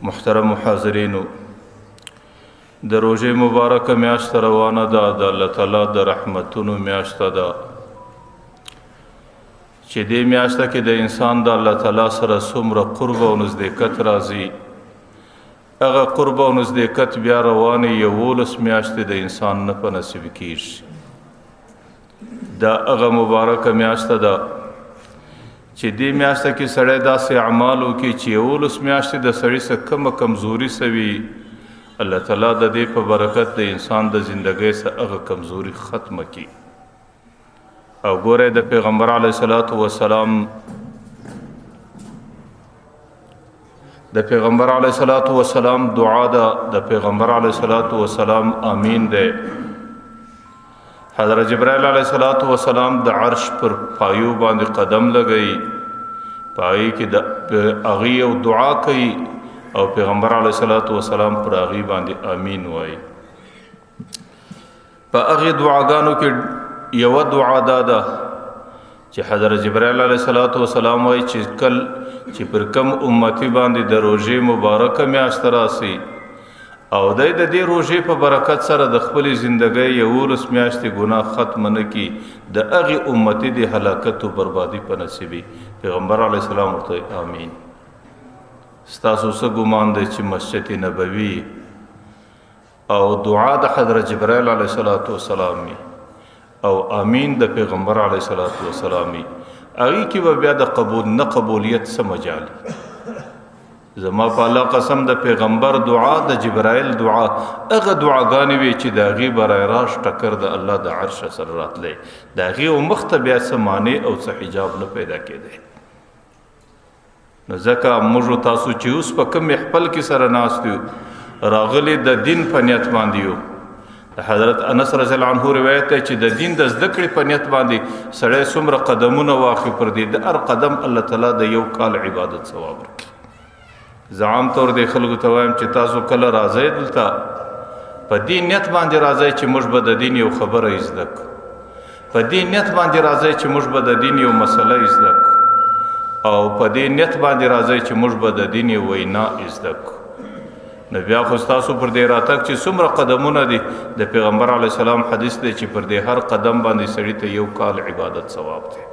محترم حاضرینو، د روژې مبارکه میاشت روانه ده، د الله تعالی د رحمتونو میاشت ده چې دې میاشت کې د انسان د الله تعالی سره څومره قرب او نزدېکت راځي، هغه قرب او نزدېکت بیا روانې 11 میاشتې د انسان نه په نصیب کیږي. دا هغه مبارکه میاشت ده چې دې میاشت کې سړی داسې اعمال وکړي چې 11 میاشتې د سړي څخه کمه کمزوري سوي، الله تعالی د دې په برکت د انسان د زندګۍ څخه هغه کمزوري ختمه کړي. او ګوره د پیغمبر علیه الصلاة والسلام د پیغمبر علیه الصلاة والسلام دعا ده، د پیغمبر علیه الصلاة والسلام امین ده. حضرت جبرائیل علیه الصلاة والسلام د عرش پر پایو باندې قدم لګی، پای کې د هغې یو دعا کوي او پیغمبر علیه الصلاة والسلام پر هغې باندې امین وایي. په هغې دعاګانو کې یوه دعا دا ده چې حضرت جبرائیل علیه الصلاة والسلام وایي چې کل چې پر کم امتی باندې د روژې مبارکه میاشت راسي او دی د دې روژې په برکت سره د خپلې زندګۍ 11 میاشتې ګناه ختمه نه کړي، د هغې امتي د هلاکت او بربادي په نصیبي. پیغمبر علیه السلام ورته آمین. ستاسو څه ګمان دی چې مسجد نبوي او دعا د حضرت جبرائیل علیه الصلاة والسلام او امین د پیغمبر علیه الصلاة والسلام، هغې کې به بیا د قبول نه قبولیت څه مجال؟ زما په الله قسم د پیغمبر دعا، د جبرائیل دعا، هغه دعاګانې وي چې د هغې برای راش ټکر د الله د عرش سره راتلی، د هغې او مخته بیا څه معنی او څه حجاب نه پیدا کېدی. نو ځکه موږ تاسو چې اوس په کوم محفل کې سره ناست یو، راغلي د دین په نیت باندې یو. د حضرت انس رضی الله عنه روایت دی چې د دین د زده کړې په نیت باندې سړی څومره قدمونه واخلي، پر دې د هر قدم الله تعالی د یو کال عبادت ثواب ورکړي. زه عام طور دې خلکو ته وایم چې تاسو کله راځئ دلته په دې نیت باندې راځئ چې موږ به د دین یو خبره زده کړو، په دې نیت باندې راځئ چې موږ به د دین یو مسله زده کړو، او په دې نیت باندې راځئ چې موږ به د دین یو وینا زده کړو. نو بیا خو ستاسو پر دې راتګ چې څومره قدمونه دي، د پیغمبر علیه السلام حدیث دی چې پر دې هر قدم باندې سړي ته یو کال عبادت ثواب دی.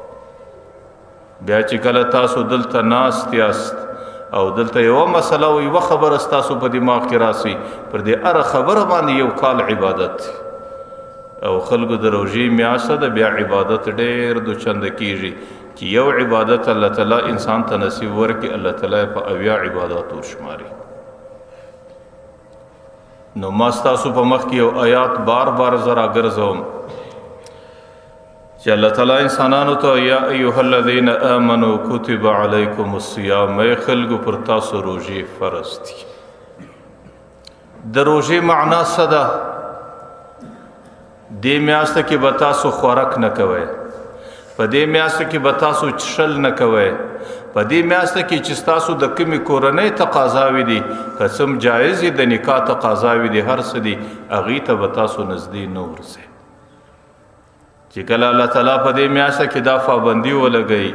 بیا چې کله تاسو دلته ناست یاست او دلته یوه مسله او یوه خبره ستاسو په دماغ کې راسي، پر دې هره خبره باندې یو کال عبادت دی. او خلکو د روژې میاشت ده، بیا عبادت ډېر دوچنده کېږي چې یو عبادت الله تعالی انسان ته نصیب ورکړي، الله تعالی په 70 عباداتو شماري. نو ما ستاسو په مخ کې یو آیات بار بار زه راګرځوم چې الله تعالی انسانانو ته یا ایها الذین آمنو کتب علیکم الصیام، ای خلکو پر تاسو روژې فرض دي. د روژې معنا څه ده؟ دې میاشت کې به تاسو خوراک نه کوئ، په دې میاشت کې به تاسو څښل نه کوئ، په دې میاشت کې چې ستاسو د کومې کورنۍ تقاضاوې دي، که څه هم جایز د نکاح تقاضاوې دي، هر څه دي، هغې ته به تاسو نږدې نه ورځئ. چې کله الله تعالی په دې میاشت کې دا پابندي ولګوي،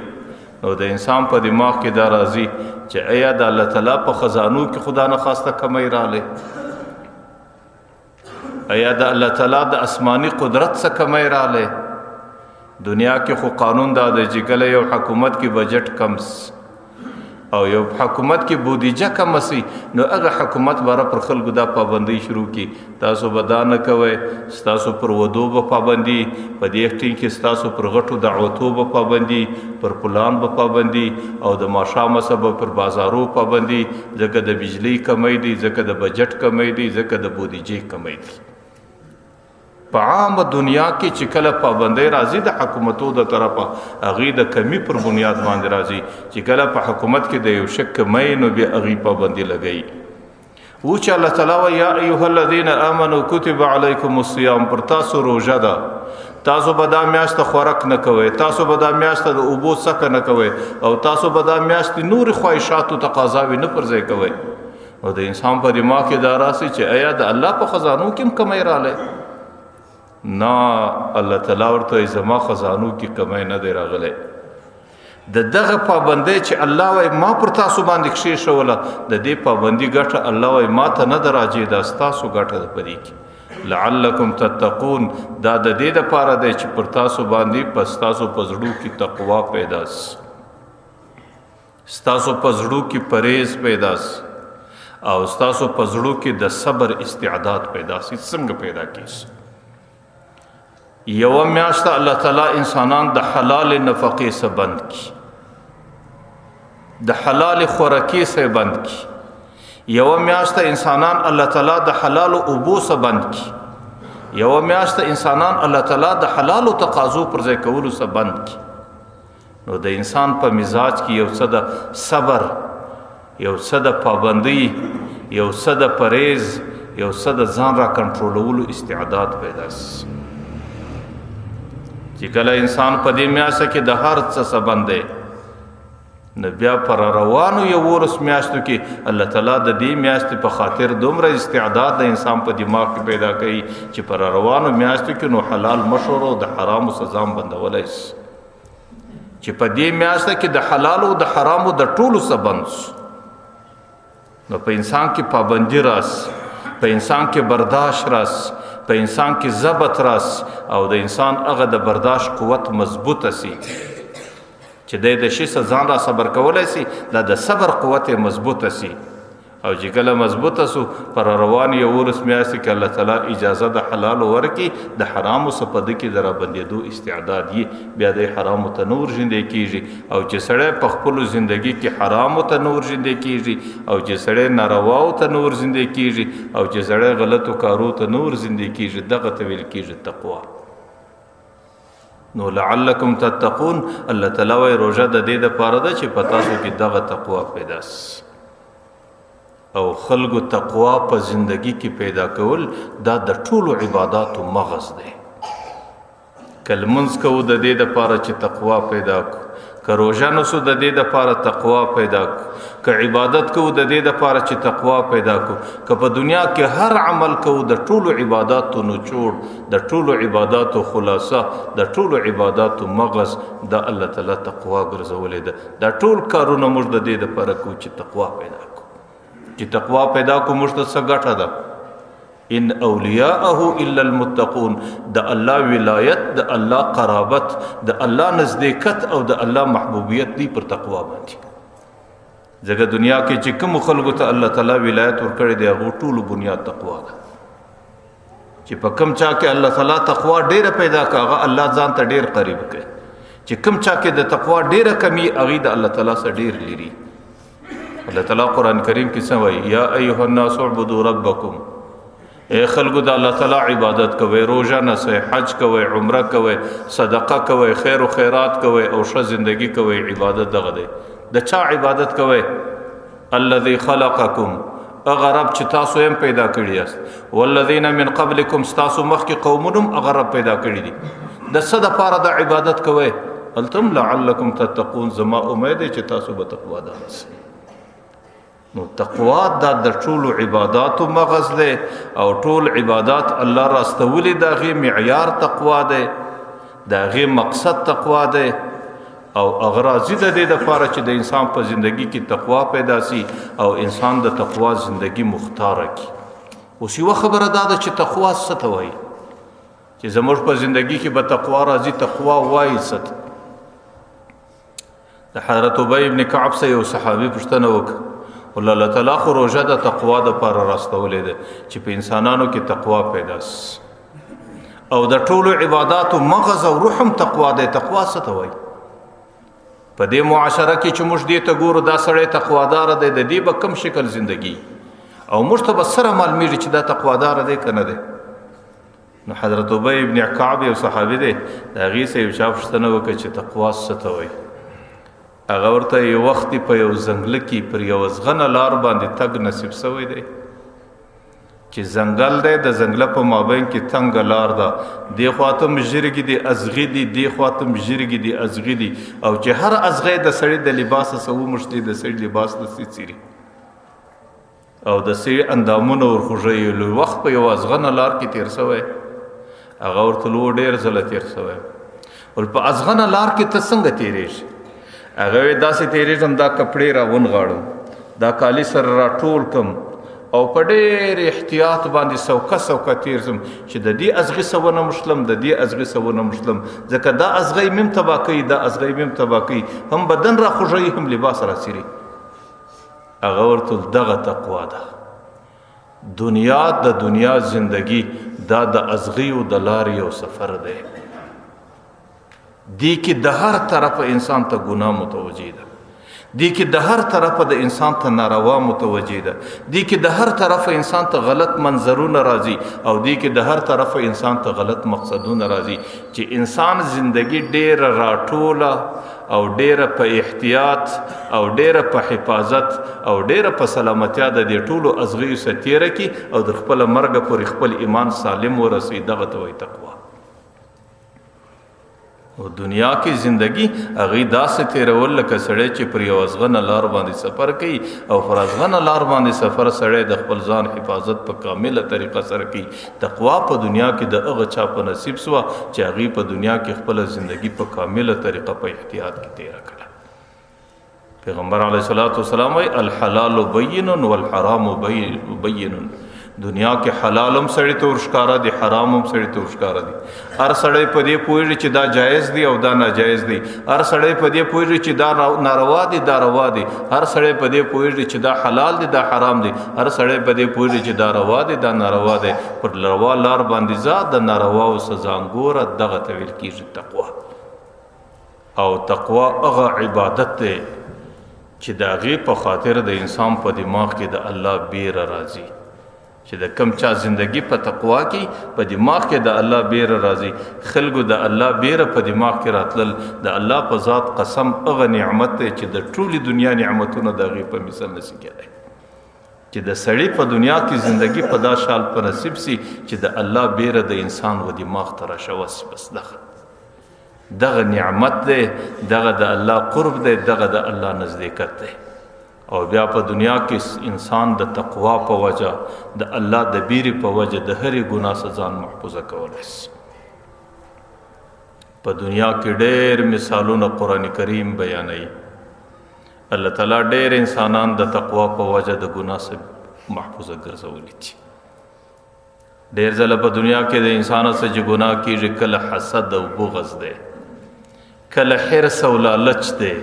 نو د انسان په دماغ کې دا راځي چې ایا د الله تعالی په خزانو کې خدا نخواسته کمی راغلی، ایا د الله تعالی د آسماني قدرت څخه کمی راغلی؟ دنیا کې خو قانون دا دی چې کله یو حکومت کې بجټ کم سي او یو حکومت کې بودیجه کمه سي، نو هغه حکومت باره پر خلکو دا پابندۍ شروع کړي، تاسو به دا نه کوئ، ستاسو پر ودو به پابندي، په دې ټیم کې ستاسو پر غټو دعوتو به پابندي، پر پلان به پابندي، او د ماښامه سره به پر بازارو پابندي، ځکه د بجلۍ کمی دی، ځکه د بجټ کمی دی، ځکه د بودیجې کمی دی. په عامه دنیا کې چې کله پابندۍ راځي د حکومتو د طرفه، هغې د کمی پر بنیاد باندې راځي. چې کله په حکومت کې د یو شک کمی، نو بیا هغې پابندي لګوي. و چې الله تعالی وایي یا ایها الذین آمنو کتب علیکم الصیام، پر تاسو روژه ده، تاسو به دا میاشت خوراک نه کوئ، تاسو به دا میاشت د اوبو څکه نه کوئ، او تاسو به دا میاشت نورې خواهشاتو تقاضاوې نه پر ځای کوئ. نو د انسان په دماغ کې دا راسي چې ایا د الله په خزانو کې هم کمی راغلی؟ نه، الله تعالی ورته وایي زما خزانو کې کمی نه دی راغلی. د دغه پابندۍ چې الله وایي ما پر تاسو باندې کښېښوله، د دې پابندي ګټه الله وایي ما ته نه ده راجع، دا ستاسو ګټه ده په دې کې. لعلکم تتقون، دا د دې دپاره دی چې پر تاسو باندې په ستاسو په زړو کې تقوا پیدا سي، ستاسو په زړو کې پرهیز پیدا سي، او ستاسو په زړو کې د صبر استعداد پیدا سي. څنګه پیدا کیږي؟ یوه میاشت الله تعالی انسانان د حلال نفقې څخه بند کړي، د حلال خوراکې څخه بند کړي. یوه میاشت انسانان الله تعالی د حلالو اوبو څخه بند کړي. یوه میاشت انسانان الله تعالی د حلالو تقاضو پر ځای کولو څخه بند کړي. نو د انسان په مزاج کې یو څه د صبر، یو څه د پابندۍ، یو څه د پرهیز، یو څه د ځان را کنټرولولو استعداد پیدا سي. چې کله انسان په دې میاشت کې د هر څه څخه بند دی، نو بیا پر روانو 11 میاشتو کې الله تعالی د دې میاشتې په خاطر دومره استعداد د انسان په دماغ کې پیدا کوي چې پر روانو میاشتو کې نو حلال مشورو د حرامو سزا هم بندولی شي. چې په دې میاشت کې د حلالو د حرامو د ټولو څخه بند شو، نو په انسان کې پابندي راسي، په انسان کې برداشت راسي، په انسان کې ضبط راسي، او د انسان هغه د برداشت قوت مضبوطه سي چې دی د شي څخه ځان را صبر کولی سي، دا د صبر قوت یې مضبوطه سي. او چې کله مضبوطه سو، پر روان 11 میاشتې کې الله تعالی اجازه د حلالو ورکړي، د حرامو څخه په ده کې د رابندېدو استعداد یې، بیا دی حرامو ته نه ورژېندی کېږي. او چې سړی په خپلو زندګي کې حرامو ته نه ورژېندی کېږي، او چې سړی نارواو ته نه ورژېندی کېږي، او چې سړی غلطو کارو ته نه ورژېندی کېږي، دغه ته ویل کېږي تقوا. نو لعلکم تتقون، الله تعالی وایي روژه د دې دپاره ده چې په تاسو کې دغه تقوا پیدا سي. او خلکو تقوا په زندگی کې پیدا کول دا د ټولو عباداتو مغز دی. که لمونځ کوو د دې دپاره چې تقوا پیدا کړو، که روژه نیسو د دې دپاره تقوا پیدا کړو، که عبادت کوو د دې دپاره چې تقوا پیدا کړو، که په دنیا کې هر عمل کوو د ټولو عباداتو نچوړ، د ټولو عباداتو خلاصه، د ټولو عباداتو مغز دا الله تعالی تقوا ګرځولې ده. دا ټول کارونه موږ د دې دپاره کوو چې تقوا پیدا کړو. چې تقوا پیدا کړو موږ ته څه ګټه ده؟ ان اولیاءه الا المتقون، د الله ولایت، د الله قرابت، د الله نزدېکت او د الله محبوبیت دی پر تقوا باندې. ځکه دنیا کې چې کوم خلکو ته الله تعالی ولایت ورکړی دی، هغو ټولو بنیاد تقوا ده. چې په کوم چا کې الله تعالی تقوا ډېره پیدا کړه، هغه الله ځان ته ډېر قریب کړي. چې کوم چا کې د تقوا ډېره کمي، هغې د الله تعالی سره ډېر لري. الله تعالی قرآن کریم کې څه وایي؟ یا ایها الناس اعبدوا ربکم، اے خلکو د الله تعالی عبادت کوئ، روژه نیسئ، حج کوئ، عمره کوئ، صدقه کوئ، خیر و خیرات کوئ او ښه زندگی کوئ. عبادت دغه دی. د چا عبادت کوئ؟ الذي خلقکم، هغه رب چې تاسو یې هم پیدا کړي یاست، والذین من قبلکم، ستاسو مخکې قومونو هم هغه رب پیدا کړي دي. د څه دپاره د عبادت کوئ؟ هلته هم لعلکم تتقون، زما امید دی چې تاسو به تقوادار سئ. نو تقوا دا د ټولو عباداتو مغز دی، او ټول عبادات الله راستولي، د هغې معیار تقوا دی، د هغې مقصد تقوا دی، او هغه راضي د دې دپاره چې د انسان په زندګي کې تقوا پیدا سي او انسان د تقوا زندګي مختاره کړي. اوس یوه خبره دا ده چې تقوا څه ته وایي؟ چې زموږ په زندګي کې به تقوا راځي، تقوا وایي څه ته؟ د حضرت ابی بن کعب څخه یو صحابي پوښتنه وکړه، والله الله تعالی خو روژه د تقوا دپاره راستولې ده چې په انسانانو کې تقوا پیدا سي، او د ټولو عباداتو مغز او روح هم تقوا دی. تقوا څه ته وایي؟ په دې معاشره کې چې موږ دې ته ګورو دا سړی تقوادار دی، د دې به کوم شکل زندګي، او موږ ته به سره معلومیږي چې دا تقوادار دی که نه دی. نو حضرت ابی بن کعب یو صحابي دی، د هغې څخه یو چا پوښتنه وکړه چې تقوا څه ته وایي؟ هغه ورته یو وخت په یو ځنګله کې پر یوه ځغنه لار باندې تګ نصیب سوی دی، چې ځنګل دی، د ځنګله په مابین کې تنګه لار ده، دې خوا ته هم ژرګې دي ازغي دي، دې خوا ته هم ژرګې دي ازغي دي، او چې هر ازغی د سړي د لباسه څه وموښلي، د سړي لباس داسې څیري او د سړي اندامونه ورخوږوي. لوی وخت په یوه ازغنه لار کې تېر سوی، هغه ورته لو ډېر ځله تېر سوی. ول په ازغنه لار کې ته څنګه تېرېږي؟ هغه وی داسې تېرېږم، دا کپړې را ونغاړم، دا کالي سره را ټول کم او په ډېر احتیاط باندې سوکه سوکه تېر شم چې د دې ازغي څه ونه مښلم، د دې ازغي څه ونه مښلم، ځکه دا ازغی مې هم تباه کوي، دا ازغی مې هم تباه کوي، هم بدن را خوږوي، هم لباس را څیري. هغه ورته دغه تقوا ده. دنیا د دنیا زندگی دا د ازغیو د لارې یو سفر دی. دې کې د هر طرفه انسان ته ګناه متوجه ده، دې کې د هر طرفه د انسان ته ناروا متوجه ده، دې کې د هر طرفه انسان ته غلط منظرونه راځي، او دې کې د هر طرفه انسان ته غلط مقصدونه راځي. چې انسان زندگی ډېره راټوله او ډېره په احتیاط او ډېره په حفاظت او ډېره په سلامتیا د دې ټولو ازغیو څخه تېره کړي او د خپله مرګه پورې خپل ایمان سالم ورسوي، دغه ته وایي تقوا. او دنیا کې زندگی هغې داسې تېرول لکه سړی چې پر یو ازغنه لار باندې سفر کوي، او پر ازغنه لار باندې سفر سړی د خپل ځان حفاظت په کامله طریقه سره کوي. تقوا په دنیا کې د هغه چا په نصیب سوه چې هغې په دنیا کې خپله زندگی په کامله طریقه په احتیاط کې تېره کړه. پیغمبر علیه الصلاة والسلام وایي الحلال بین والحرام بین. دنیا کې حلال هم سړی ته ورښکاره دی، حرام هم سړی ته ورښکاره دی. هر سړی په دې پوهېږي چې دا جایز دی او دا ناجایز دی، هر سړی په دې پوهېږي چې دا ناروا دی، دا روا دی، هر سړی په دې پوهېږي چې دا حلال دی، دا حرام دی، هر سړی په دې پوهېږي چې دا روا دی، دا ناروا دی. پر روا لار باندې ځه، د نارواو څخه ځان ګوره، دغه ته ویل کېږي تقوا. او تقوا هغه عبادت دی چې د هغې په خاطر د انسان په دماغ کې د الله بیره راځي. چې د کم چا زندگی په تقوا کې په دماغ کې د الله بیره راځي، خلکو د الله بیره په دماغ کې راتلل، د الله په ذات قسم هغه نعمت دی چې د ټولې دنیا نعمتونه د هغې په مثل نشي کېدی. چې د سړي په دنیا کې زندگی په دا شال په نصیب سي چې د الله بیره د انسان و دماغ ته راشوه سي، بس دغه نعمت دی، دغه د الله قرب دی، دغه د الله نزدېکت دی. او بیا په دنیا کې انسان د تقوا په وجه، د الله د بیرې په وجه د هرې ګناه څخه ځان محفوظه کولی شي. په دنیا کې ډېر مثالونه قرآن کریم بیانوي. الله تعالی ډېر انسانان د تقوا په وجه د ګناه څخه محفوظه ګرځولي دي. ډېر ځله په دنیا کې د انسان څخه چې ګناه کېږي، کله حسد او بغض دی، کله حرص او لالچ دی،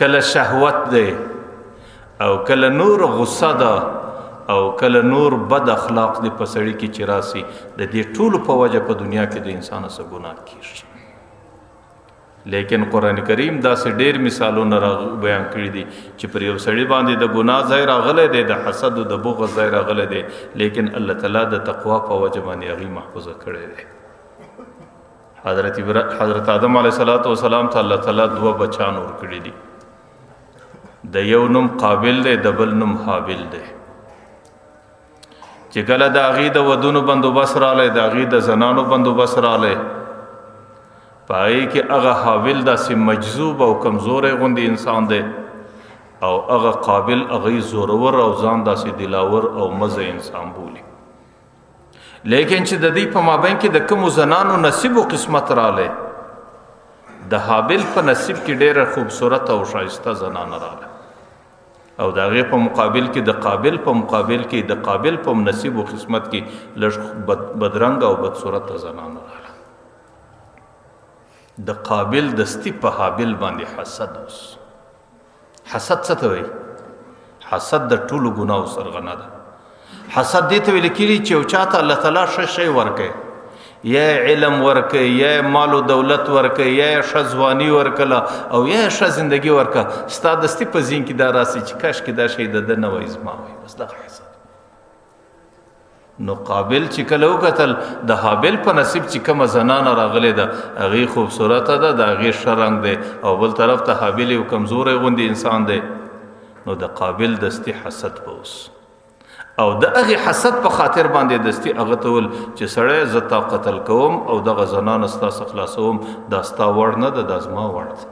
کله شهوت دی، او کله نور غصه ده، او کله نور بد اخلاق دی په سړي کې چې راسي. د دې ټولو په وجه په دنیا کې د انسان څخه ګناه کېږي. لیکن قرآن کریم داسې ډېر مثالونه را بیان کړي دي چې پر یو سړي باندې د ګناه ځای راغلی دی، د حسد او د بغض ځای راغلی دی، لیکن الله تعالی د تقوا په وجه باندې هغې محفوظه کړی دی. حضرت آدم علیه الصلاة والسلام ته الله تعالی دوه بچان ورکړي دي. د یو نوم قابل دی، د بل نوم حابل دی. چې کله د هغې د ودونو بندوبست راغلی، د هغې د زنانو بندوبست راغلی، په هغې کې هغه حابل داسې مجذوب او کمزوری غوندې انسان دی، او هغه قابل هغې زورور او ځان داسې دلاور او مزه انسان بولي. لیکن چې د دې په مابین کې د کومو زنانو نصیب او قسمت راغلی، د حابل په نصیب کې ډېره خوبصورته او ښایسته زنانه راغله، او د هغې په مقابل کې د قابل په مقابل کې د قابل په نصیب او قسمت کې لږ بدرنګه او بدصورته زنانه راغله. د قابل دستي په حابل باندې حسد اوس. حسد څه ته وایي؟ حسد د ټولو ګناهو سرغنه ده. حسد دې ته ویل کېږي چې یو چا ته الله تعالی ښه شی ورکوي، یا علم ورکوي، یا مال و دولت ورکوي، یا ښه ځواني ورکړه، او یا ښه زندګي ورکړه، ستا دستي په ذهن کې دا راسي چې کاشکې دا شی د ده نه وای، زما وای، بس دغه حسد. نو قابل چې کله وکتل د حابل په نصیب چې کومه زنانه راغلې ده، هغې خوبصورته ده، د هغې ښه رنګ دی، او بل طرف ته حابل یو کمزوری غوندې انسان دی، نو د قابل دستي حسد به اوس، او د هغې حسد په خاطر باندې دستي هغه ته ویل چې سړی زه تا قتل کوم او دغه زنانه ستا څخه خلاصوم، دا ستا وړ نه ده، دا زما وړ ده.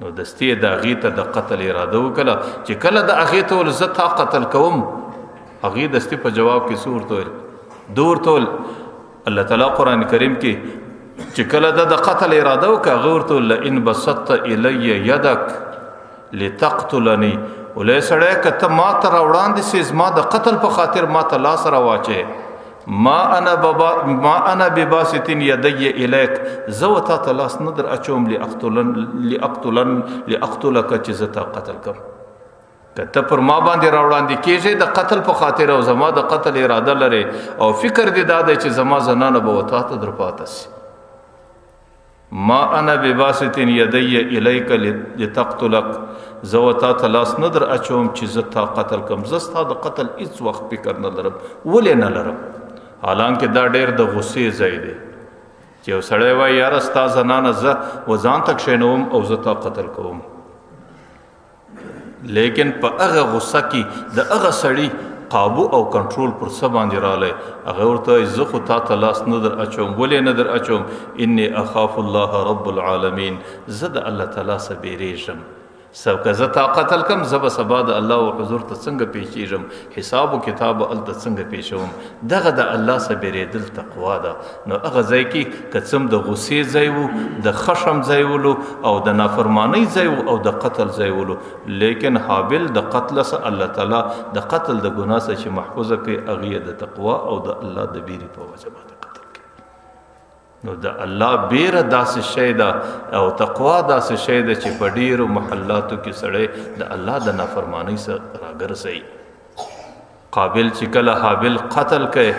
نو دستي یې د هغې ته د قتل اراده وکړه. چې کله د هغې ته ویل زه تا قتل کوم، هغې دستي په جواب کې څه ورته ویل؟ ده ورته ویل الله تعالی قرآن کریم کې چې کله د قتل اراده وکړه، هغه ورته وویل لئن بسطت الی یدک لتقتلني، ولې سړی که ته ما ته راوړاندې سې، زما د قتل په خاطر ما ته لاس راواچې، ما انا بباسط یدی الیک، زه و تا ته لاس نه در اچوم، لاقتلک، چې زه تا قتل کړم. که ته پر ما باندې راوړاندې کېږې د قتل په خاطر او زما د قتل اراده لرې او فکر دې دا دی چې زما زنانه به و تا ته در پاته سي، ما انا بباسط یدی الیک لتقتلک، زه و تا ته لاس نه در اچوم چې زه تا قتل کړم، زه ستا د قتل هیڅ وخت فکر نه لرم. ولې نه لرم؟ حالانکه دا ډېر د غصې ځای دی چې یو سړی وایي یاره ستا زنانه زه و ځان ته کښېنوم او زه تا قتل کوم، لیکن په هغه غصه کې د هغه سړي قابو او کنټرول پر څه باندې راغلی، هغه ورته وایي زه خو تا ته لاس نه در اچوم. ولې نه در اچوم؟ انی اخاف الله رب العالمین، زه د الله تعالی څخه بیریږم، که زه تا قتل کم زه به سبا د الله و حضور ته څنګه پیښیږم، حساب و کتاب به هلته څنګه پیښوم. دغه د الله څخه بیرېدل تقوا ده. نو هغه ځای کې که څه هم د غصې ځای و، د خشم ځای ولو، او د نافرمانۍ ځای و، او د قتل ځای ولو، لیکن حابل د قتل څخه الله تعالی د قتل د ګناه څخه چې محفوظه کړي، هغې یې د تقوا او د الله د بیرې په وجه باندې قتل کړي. نو د الله بیره داسې شی ده او تقوا داسې شی ده چې په ډیرو محلاتو کې سړی د الله د نافرمانۍ څخه راګرځي. قابل چې کله حابل قتل کړي،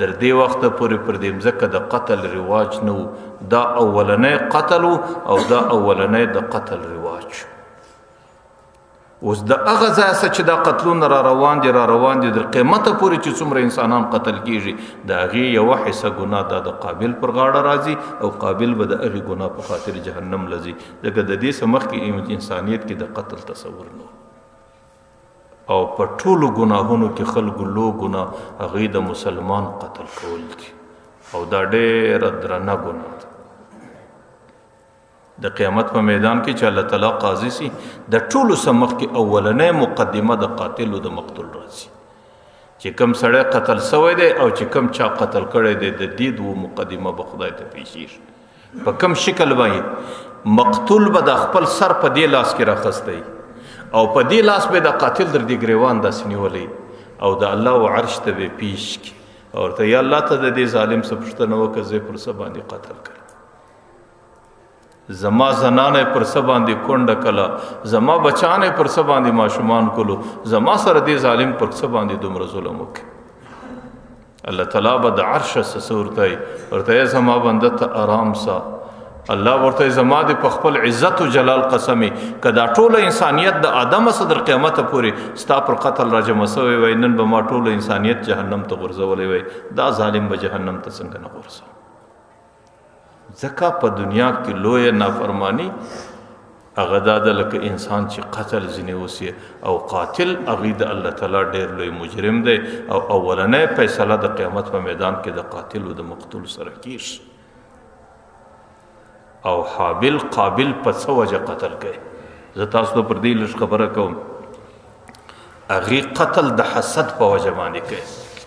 در دې وخته پورې پر دې مځکه د قتل رواج نه و، دا اولنی قتل و او دا اولنی د قتل رواج. اوس د هغه ځای څخه چې دا قتلونه را روان دي را روان دي، در قیمته پورې چې څومره انسانان قتل کیږي، د هغې یوه حصه ګناه دا د قابل پر غاړه راځي او قابل به د هغې ګناه په خاطر جهنم لځي، ځکه د دې څخه مخکې انسانیت کې د قتل تصور نه و. او په ټولو ګناهونو کې خلکو لو ګناه هغې د مسلمان قتل کول دي، او دا ډېره درنه ګناه ده. د قیامت په میدان کې چې الله تعالی قاضي سي، د ټولو څخه مخکې اولنۍ مقدمه د قاتل او د مقتول راځي، چې کوم سړی قتل سوی دی او چې کوم چا قتل کړی دی، د دې دوو مقدمه به خدای ته پیښیږي. په کوم شکل باندې مقتول به د خپل سر په دې لاس کې راخستی او په دې لاس به د قاتل در دې ګریوان داسې نیولی او د الله و عرش ته به پیش کړي او ورته یا الله ته د دې ظالم څخه پوښتنه وکړه، زه یې پر څه باندې قتل کړم، زما زنانه پر څه باندې کونډه کله، زما بچانه پر څه باندې ماشومان کولو، زما سره دې ظالم پر څه باندې دومره ظلم وکړي. الله تعالی به د عرش څخه ورته ورته ای زما بنده ته آرام سه. الله ورته زما دې په خپل عزت او جلال قسمې، که دا ټوله انسانیت د آدم څخه تر قیامته پورې ستا پر قتل راجمع سوی وای، نن به ما ټوله انسانیت جهنم ته غورځولی وای، دا ظالم به جهنم ته څنګه نه غورځوم؟ ځکه په دنیا کې لویه نافرمانی هغه دا ده لکه انسان چې قتل ځینې وسي، او قاتل هغې د الله تعالی ډېر لوی مجرم دی، او اولنۍ فیصله د قیامت په میدان کې د قاتل او د مقتول سره کیږي. او حابل قابل په څه وجه قتل کوي؟ زه تاسو ته پر دې لږ خبره کوم. هغې قتل د حسد په وجه باندې کوي،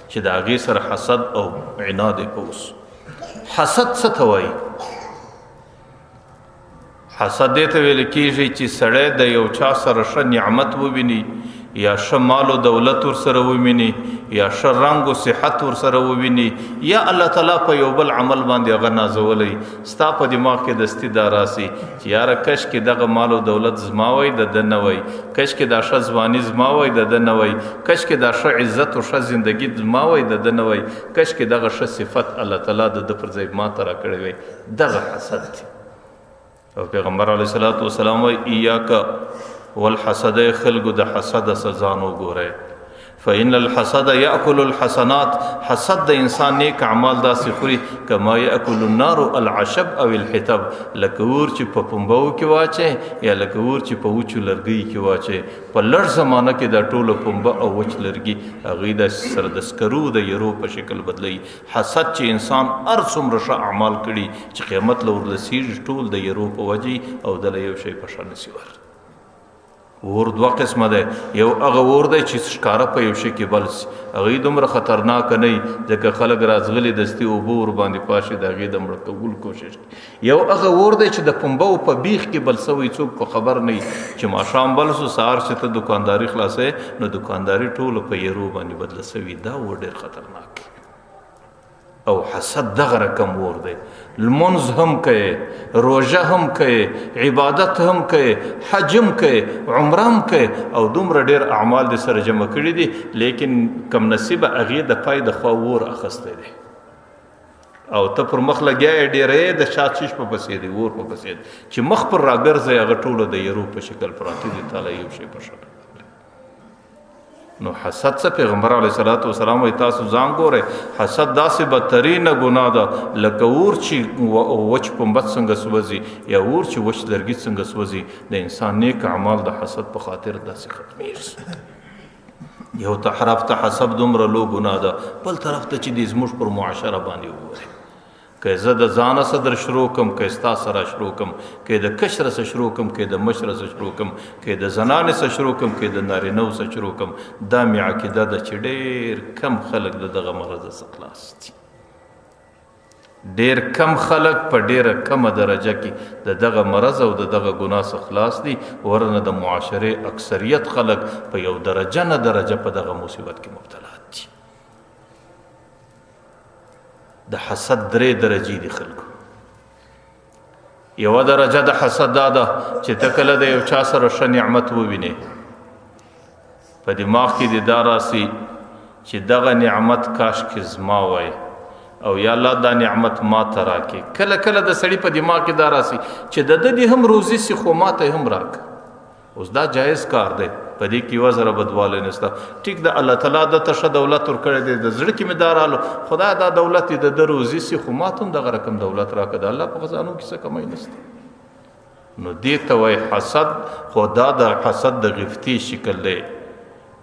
چې د هغې سره حسد او عناد یې په اوس. حسد څه ته وایي؟ حسد دې ته ویل کېږي چې سړی د یو چا سره ښه نعمت وویني، یا ښه مال و دولت ورسره وویني، یا ښه رنګ و صحت ورسره وویني، یا الله تعالی په یو بل عمل باندې هغه نازولی، ستا په دماغ کې دستي دا راسي چې یاره کشکې دغه مال و دولت زما وای د ده نه وای، کشکې دا ښه ځواني زما وای د ده نه وای، کشکې دا ښه عزت و ښه زندګي زما وای د ده نه وای، کشکې دغه ښه صفت الله تعالی د ده پر ځای ما ته راکړی وای. دغه حسد دی. او پیغمبر علیه الصلاة والسلام وایي ایاک والحسد، خلکو د حسد څخه ځان وګورئ، فإن الحسد یأکل الحسنات، حسد د انسان نیک اعمال داسې خوري کما یأکل النار العشب او الحطب، لکه اور چې په پنبو کې واچي یا لکه اور چې په وچو لرګیو کې واچي. په لږ زمانه کې دا ټوله پنبه او وچ لرګي هغوی د سره د سکرو د یرو په شکل بدلوي. حسد چې انسان هر څومره ښه اعمال کړي چې قیامت له ورلسېږي ټول د یرو په وجه او دله یو شی په ښه نسي ور. اور دوه قسمه دی، یو هغه اور دی چې ښکاره په یو شي کې بل سي، هغه دومره خطرناک نه وي ځکه خلک راځغلي دستي اوبه ورباندې پاشي، د هغې د مړه کولو کوشش کوي. یو هغه اور دی چې د پنبو په بیخ کې بل سوی، څوک په خبر نه وي چې ماښام بل سو، سهار چې ته دکانداري خلاصوې نو دکانداري ټوله په یرو باندې بدله سوي. دا اور ډېر خطرناک دی. او حسد دغه رقم اور دی. لمونځ هم کوي، روژه هم کوي، عبادت هم کوي، حج هم کوي، عمره هم کوي، او دومره ډېر اعمال دې سره جمع کړي دي، لیکن کم نصیبه هغې د پای د خوا اور اخیستی دی، او ته پر مخ لګیا یې، ډېری د شا چیش په پسې دی، اور په پسې دی، چې مخ پر راګرځي هغه ټوله د یرو په شکل پراته دي، تاله یو شی په شکل. نو حسد څه پیغمبر علیه الصلاة والسلام وایي تاسو ځان ګورئ، حسد داسې بدترینه ګناه ده لکه اور چې وچ پنبه څنګه سوځي، یا اور چې وچ لرګي څنګه سوځي، د انسان نیک اعمال د حسد په خاطر داسې ختمیږي. یو طرف ته حسد دومره لو ګناه ده، بل طرف ته چې د زموږ پر معاشره باندې وګورئ، که زه د ځانه سره در شروع کم، که ستا سره شروع کم، که د کشره سره شروع کم، که د مشره سره شروع کم، که د زنانې سره شروع کم، که د نارینه سره شروع کم، دا مې عقیده ده چې ډېر کم خلک د دغه مرض څخه خلاص دي. ډېر کم خلک په ډېره کمه درجه کې د دغه مرض او د دغه ګناه څخه خلاص دي، ورنه د معاشرې اکثریت خلک په یو درجه نه درجه په دغه مصیبت کې مبتلا دي. د حسد درې درجې دي خلکو. یوه درجه د حسد دا ده چې ته کله د یو چا سره ښه نعمت ووینې، په دماغ کې دې دا راسي چې دغه نعمت کاش کې زما وای، او یا الله دا نعمت ما ته راکې. کله کله د سړي په دماغ کې دا راسي چې د ده دې هم روزي سي خو ما ته هم راکړه. اوس دا جایز کار دی، په دې کې یوه ذره بدوالی نشته. ټیک ده، الله تعالی ده ته ښه دولت ورکړی دی، د زړه کې مې دا رالو خدای دا دولت یې د ده روزي سي خو ما ته هم دغه رقم دولت راکړه، د الله په خزانو کې څه کمی نشته. نو دې ته وایي حسد، خو دا د حسد د غفتې شکل دی،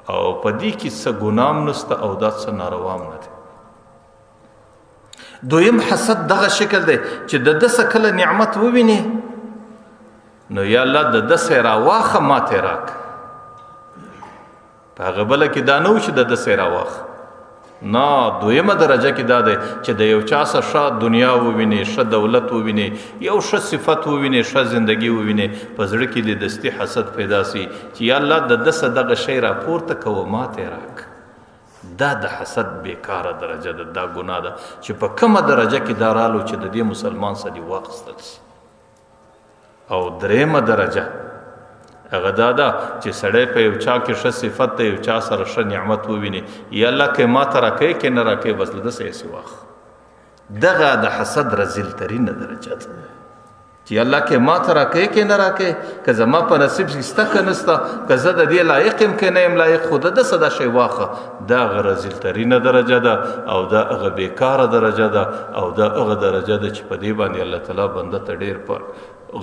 او په دې کې څه ګناه هم نشته او دا څه ناروا هم نه دی. دویم حسد دغه شکل دی چې د ده څه کله نعمت وویني، نو یا الله د ده څه راواخه ما ته راکړه. په هغه بله کې دا نه و چې د ده څه راواخه، نه، دویمه درجه کې دا دی چې د یو چا څه ښه دنیا وویني، ښه دولت وویني، یو ښه صفت وویني، ښه زندګي وویني، په زړه کې دې دستي حسد پیدا سي چې یا الله د ده څه دغه شی راپورته کوه ما ته راکړه. دا د حسد بیکاره درجه ده، دا ګناه ده چې په کومه درجه کې دا رالو چې د دې مسلمان څه دې واخیستل سي. او درېیمه درجه هغه دا ده چې سړی په یو چا کې ښه صفت دی، یو چا سره ښه نعمت وویني، یا الله که ما ته راکوې که نه راکوې بس له ده څخه یې سي واخله. دغه د حسد رذیل ترینه درجه ده چې الله که ما ته راکوې که نه راکوې، که زما په نصیب کې شته که نشته، که زه د دې لایق یم که نه یم لایق، خو د ده څه دا شی واخله. دا هغه رذیل ترینه درجه ده، او دا هغه بېکاره درجه ده، او دا هغه درجه ده چې په دې باندې الله تعالی بنده ته ډېر په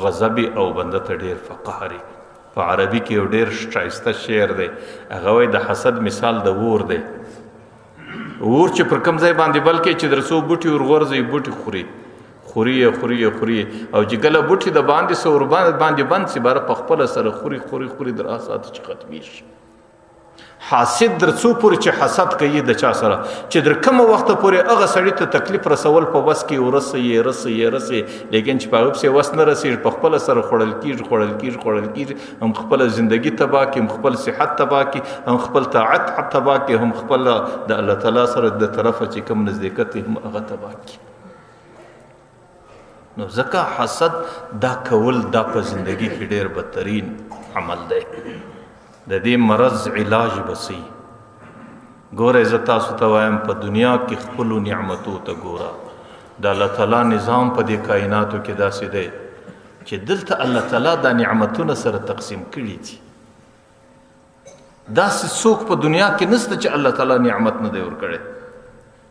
غضب او بنده ته ډېر په قهر. په عربي کې یو ډېر ښایسته شعر دی، هغه وایي د حسد مثال د اور دی. اور چې پر کوم ځای باندې بل کې چې در څو بوټي ورغورځوي، بوټي خوري خوري یې، خوري یې، خوري یې، او چې کله بوټي د باندې څه ور باندې بند سي، باره په خپله سره خوري خوري خوري در اساته چې ختمېږي. حاسد در څو پورې چې حسد کوي د چا سره چې در کومه وخته پورې هغه سړي ته تکلیف رسول په وس کې ورسوي رسوي رسوي، لیکن چې په هغه پسې وس نه رسېږي، په خپله سره خوړل کېږي خوړل کېږي خوړل کېږي، هم خپله زندګي تباه کړي، هم خپل صحت تباه کړي، هم خپل طاعت تباه کړي، هم خپل د الله تعالی سره د طرفه چې کوم نزدېکت دی هم هغه تباه کړي. نو ځکه حسد دا کول دا په زندګي کې ډېر بدترین عمل دی. د دې مرض علاج به سي. ګورئ زه تاسو ته وایم په دنیا کې خپلو نعمتو ته ګوره. د الله تعالی نظام په دې کائناتو کې داسې دی چې دلته الله تعالی دا نعمتونه سره تقسیم کړي دي. داسې څوک په دنیا کې نشته چې الله تعالی نعمت نه دی ورکړی.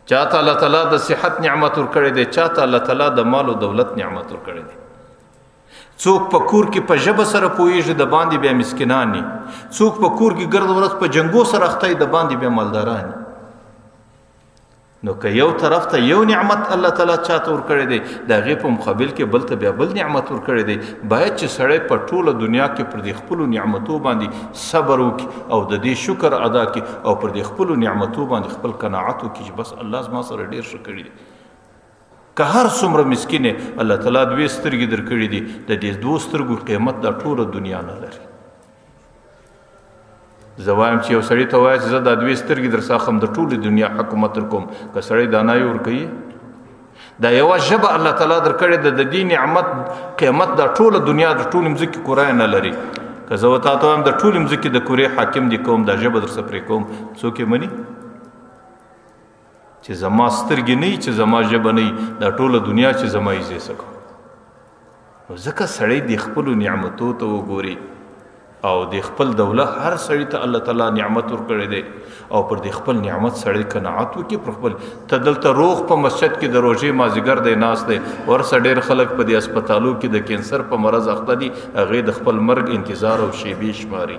چاته الله تعالی د صحت نعمت ورکړی دی، چاته الله تعالی د مال او دولت نعمت ورکړی دی. څوک په کور کې په ژبه سره پوهېږي، د باندې بیا مسکینان دي. څوک په کور کې ګرد ورځ په جنګو سره اخته وي، د باندې بیا مالداران دي. نو که یو طرف ته یو نعمت الله تعالی چاته ورکړی دی، د هغې په مقابل کې بل ته بیا بل نعمت ورکړی دی. باید چې سړی په ټوله دنیا کې پر دې خپلو نعمتو باندې صبر وکړي او د دې شکر ادا کړي او پر دې خپلو نعمتو باندې خپل قناعت وکړي چې بس الله زما سره ډېر ښه کړي دي. که هر څومره مسکین یې، الله تعالی دوې سترګې درکړي دي، د دې دوو سترګو قیمت دا ټوله دنیا نه لري. زه وایم چې یو سړي ته وایه چې زه دا دوې سترګې در څخه اخلم، د ټولې دنیا حکومت در کوم، که سړی دا نه یې ورکوي. دا یوه ژبه الله تعالی درکړې ده، د دې نعمت قیمت دا ټوله دنیا د ټولې مځکې کورای نه لري. که زه تا ته وایم د ټولې مځکې د کورې حاکم دي کوم، دا ژبه در څخه پرې کوم، څوک یې مني؟ چې زما سترګې نه وي، چې زما ژبه نه وي، دا ټوله دنیا چې زما یې زه څه کوم؟ نو ځکه سړی د خپلو نعمتو ته وګوري او د خپل دولت هر سړي ته الله تعالی نعمت ورکړی دی او پر د خپل نعمت سړی قناعت وکړي. پر خپل ته دلته روغ په مسجد کې د روژې مازیګر دی ناست دی، ورسه ډېر خلک په دې هسپتالو کې د کینسر په مرض اخته دي، هغې د خپل مرګ انتظار او شیبې شماري.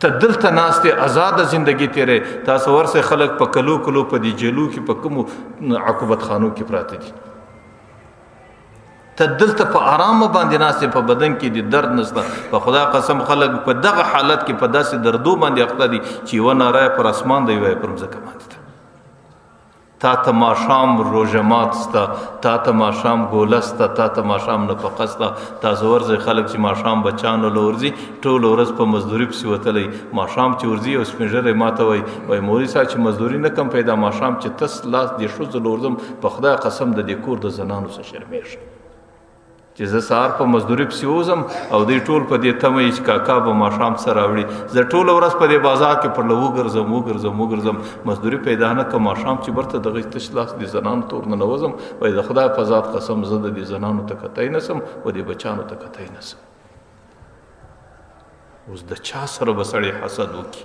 ته دلته ناست یې، ازاده زندګي تېروې، تاسو ورسه خلک په کلو کلو په دې جیلو کې په کومو عقوبت خانو کې پراته دي. ته دلته په آرامه باندې ناست یې، په بدن کې دې درد نشته. په خدای قسم خلک په دغه حالت کې په داسې دردو باندې اخته دي چې یوه ناره یې پر اسمان دی، یوه یې پر مځکه باندې ده. تا ته ماښام روژه مات سته، تا ته ماښام ګوله سته، تا ته ماښام نفقه سته. تاسو ورځئ خلک چې ماښام بچانو له ورځي ټوله ورځ په مزدوري پسې وتلی، ماښام چې ورځي یو سپین ږیری ما ته وایي، وایي مولوي صاحب چې مزدوري نه کم پیدا، ماښام چې تس لاس دې ښځو له ورځم، په خدای قسم د دې کور د زنانو څخه شرمېږم چې زه سهار په مزدوري پسې وځم او دوی ټول په دې تمه یي چې کاکا به ماښام څه راوړي. زه ټوله ورځ په دې بازار کې پر له وګرځم وګرځم وګرځم، مزدوري پیدا نه کړم، ماښام چې بیرته دغه تش لاس دې زنانو ته ورننوځم، وایي د خدای په ذات قسم زه د دې زنانو ته کتی نه سم و دې بچانو ته کتی نه سم. اوس د چا سره به سړی حسد وکړي؟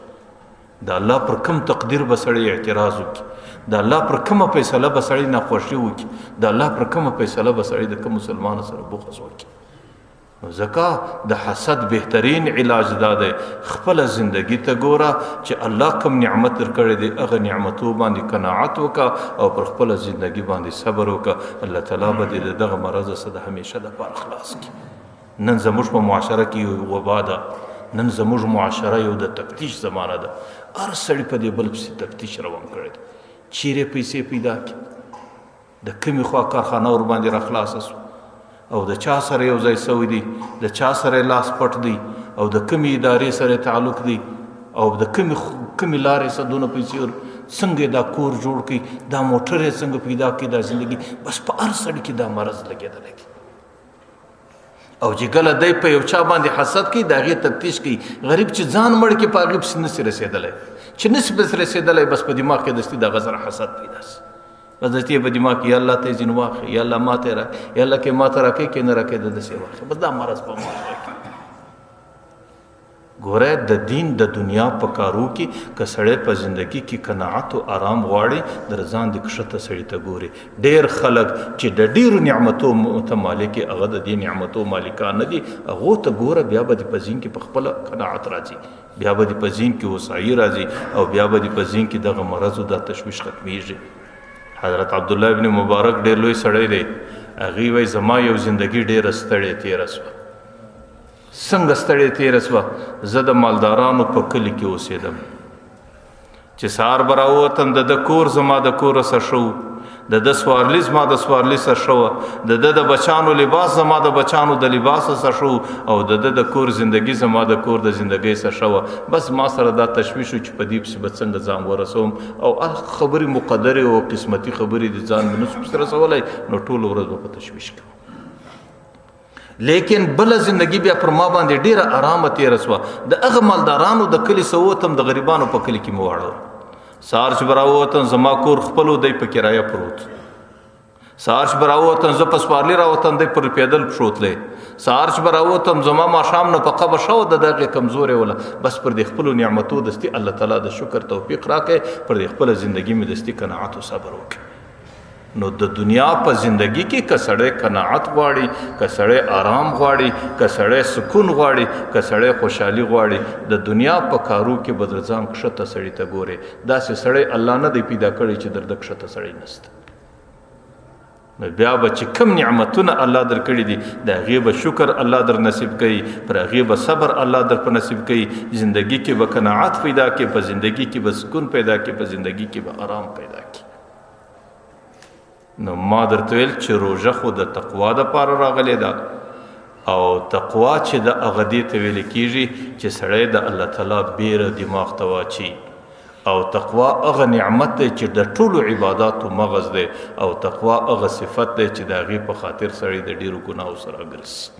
د الله پر کوم تقدیر به سړی اعتراض وکړي؟ د الله پر کومه فیصله به سړی ناخوښي وکړي؟ د الله پر کومه فیصله به سړی د کوم مسلمان سره بغض وکړي؟ نو ځکه د حسد بهترین علاج دا دی، خپله زندګي ته ګوره چې الله کوم نعمت درکړی دی، هغه نعمتو باندې قناعت وکړه او پر خپله زندګي باندې صبر وکړه. الله تعالی به دې د دغه مرض څخه د همیشه دپاره خلاص کړي. نن زموږ په معاشره کې یو وبا ده، نن زموږ معاشره یو د تفتیش زمانه ده. هر سړي په دې بل پسې تفتیش روان کړی دی، چیرې پیسې پیدا کړي، د کومې خوا کارخانه ورباندې راخلاصه سوه او د چا سره یو ځای سوی دی، د چا سره لاس پټ دی او د کومې ادارې سره تعلق دی او د کومې لارې سره دونه پیسې څنګه دا کور جوړ کړي، دا موټر یې څنګه پیدا کړي، دا زندګي بس په هر سړي کې دا مرض لګېدلی دی. او چې کله دی په یو چا باندې حسد کوي، د هغې تفتیش کوي، غریب چې ځان مړ کړي په هغې پسې نسي رسېدلی، چې نسي پسې رسېدلی بس په دماغ کې دستي دغه سره حسد پیدا سي، بس دستي یې په دماغ کې یا الله ته یې ځینې واخلي، یا الله ما ته یې راکړي، یا الله که ما ته راکړي که نه راکړي د داسې واخلي، بس دا مرض په معاشره کې. ګوره د دین د دنیا په کارو کې که سړی په زندګي کې قناعت او آرام غواړي، در ځان دې کښته سړي ته ګوري. ډېر خلک چې د ډېرو نعمتو ته مالک یې، هغه د دې نعمتو مالکان نه دي، هغو ته ګوره، بیا به دې په ذهن کې په خپله قناعت راځي، بیا به دې په ذهن کې هوسایي راځي او بیا به دې په ذهن کې دغه مرض او دا تشویش ختمیږي. حضرت عبدالله ابن مبارک ډېر لوی سړی دی، هغوی وایي زما یو زندګي ډېره ستړې تېره سوه. څنګه ستړې تېره سوه؟ زه د مالدارانو په کلي کې اوسېدم، چې سهار به راووتم د ده کور زما د کوره سره ښه و، د ده سوارلي زما د سوارلي سره ښه وه، د ده د بچانو لباس زما د بچانو د لباس سره ښه و او د ده د کور زندګي زما د کور د زندګۍ سره ښه وه. بس ما سره دا تشویش و چې په دې پسې به څنګه ځان ورسوم او خبرې مقدرې او قسمتي خبرې دي، ځان مې نه شو پسې رسولی، نو ټوله ورځ به په تشویش کې وم. لیکن بله زندګي بیا پر ما باندې ډېره ارامه تېره سوه. د هغه مالدارانو د کلي څخه ووتم، د غریبانو په کلي کې مې واړول. سهار چې به راووتم زما کور خپل و، دی په کرایه پروت. سهار چې به راووتم زه په سوارلي راووتم، دی پر پیدل پښو تلی. سهار چې به راووتم زما ماښام نفقه به ښه وه، د دغې کمزورې وله. بس پر دې خپلو نعمتو دستي الله تعالی د شکر توفیق راکړی، پر دې خپله زندګي مې دستي قناعت او صبر وکړي. نو د دنیا په زندگی کې که سړی قناعت غواړي، که سړی آرام غواړي، که سړی سکون غواړي، که سړی خوشحالي غواړي، د دنیا په کارو کې به در ځان کښته سړي ته ګورې. داسې سړی الله نه دی پیدا کړی چې در د کښته سړی نشته. نو بیا به چې کم نعمتونه الله درکړي دي، د هغې به شکر الله در نصیب کوي، پر هغې به صبر الله در په نصیب کوي، زندگی کې به قناعت پیدا کړي، په زندگی کې به سکون پیدا کړي، په زندگی کې به آرام پیدا کړي. نو ما درته ویل چې روژه خو د تقوا دپاره راغلې ده، او تقوا چې د هغه دې ته ویل کېږي چې سړی د الله تعالی بیره دماغ ته واچي، او تقوا هغه نعمت دی چې د ټولو عباداتو مغز دی، او تقوا هغه صفت دی چې د هغې په خاطر سړی د ډېرو ګناهو سره ګرځي.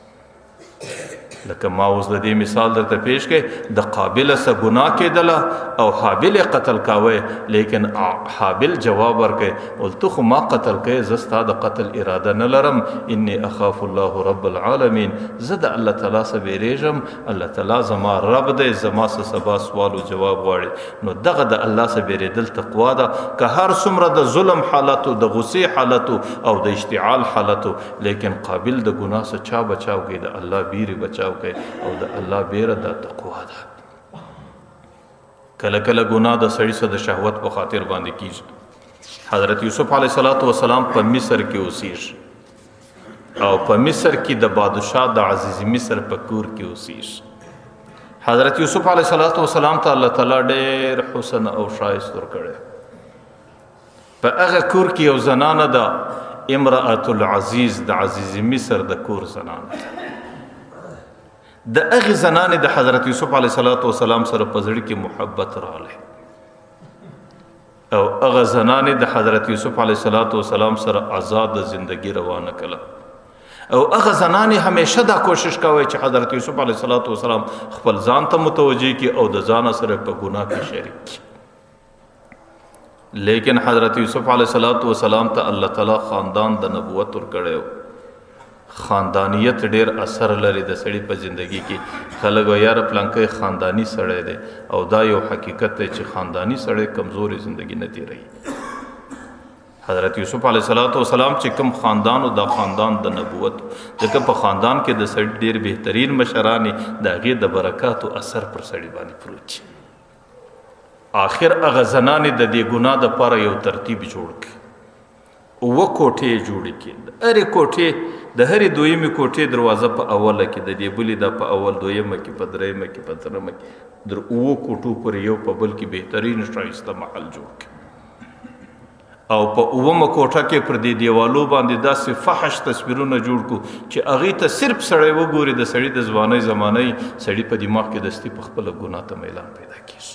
لکه ما اوس د دې مثال درته پیش کړ، د قابل سره ګناه کېدله او حابل یې قتل کاوه، لیکن حابل جواب ورکړ، ول ته خو ما قتل کړې، زه ستا د قتل اراده نه لرم، انی اخاف الله رب العالمین، زه د الله تعالی څخه وېرېږم، الله تعالی زما رب دی، زما څخه سبا سوال او جواب غواړي. نو دغه د الله څخه وېرېدل تقوا ده. که هر څومره د ظلم حالتو، د غصې حالتو او د اشتعال حالتو، لیکن قابل د ګناه څخه چا بچاو کوي؟ د الله بیرې بچاو کوي، او د الله بیره د تقوا ده. کله کله ګناه د سړي څخه د شهوت په خاطر باندې کیږي. حضرت یوسف علیه الصلاة والسلام په مصر کې اوسیږي، او په مصر کې د بادشاه د عزیز مصر په کور کې اوسیږي. حضرت یوسف علیه الصلاة والسلام ته الله تعالی ډېر حسن او ښایست ورکړی. په هغه کور کې یو زنانه ده، امرأة العزیز، د عزیز مصر د کور زنانه ده. د هغې زنانې د حضرت یوسف علیه الصلاة والسلام سره په زړه کې محبت راغلی، او هغه زنانې د حضرت یوسف علیه الصلاة والسلام سره آزاده زندگی روانه کړه. او هغه زنانې همیشه دا کوشش کوي چې حضرت یوسف علیه الصلاة والسلام خپل ځان ته متوجه کړي او د ځانه سره په ګناه کې شریک کړي. لیکن حضرت یوسف علیه الصلاة والسلام ته الله تعالی خاندان د نبوت ورکړی و. خاندانیت ډیر اثر لري د سړي په زندگی کې. خلک وایي یاره پلانکی خاندانی سړی دی، او دا یو حقیقت دی چې خاندانی سړی کمزورې زندگی نه تېروي. حضرت یوسف علیه الصلاة والسلام چې کوم خاندان و، دا خاندان د نبوت، ځکه په خاندان کې د سړي ډیر بهترین مشران د هغې د برکاتو اثر پر سړي باندې پروت شي. آخر هغه زنانې د دې ګناه دپاره یو ترتیب جوړ کړ، اووه کوټې یې جوړې کړې. د هرې کوټې، د هرې دویمې کوټې دروازه په اوله کې، د دې بلې دا په اول دویمه کې، په درېیمه کې، په درېیمه کې، در اوو کوټو پورې یو په بل کې بهترین ښایسته محل جوړ کړ. او په اوومه کوټه کې پر دې دیوالو باندې داسې فحش تصویرونه جوړ کړو چې هغې ته صرف سړی وګوري، د سړي د ځوانۍ زمانۍ سړي په دماغ کې دستي په خپله ګناه ته میلان پیدا کېږي.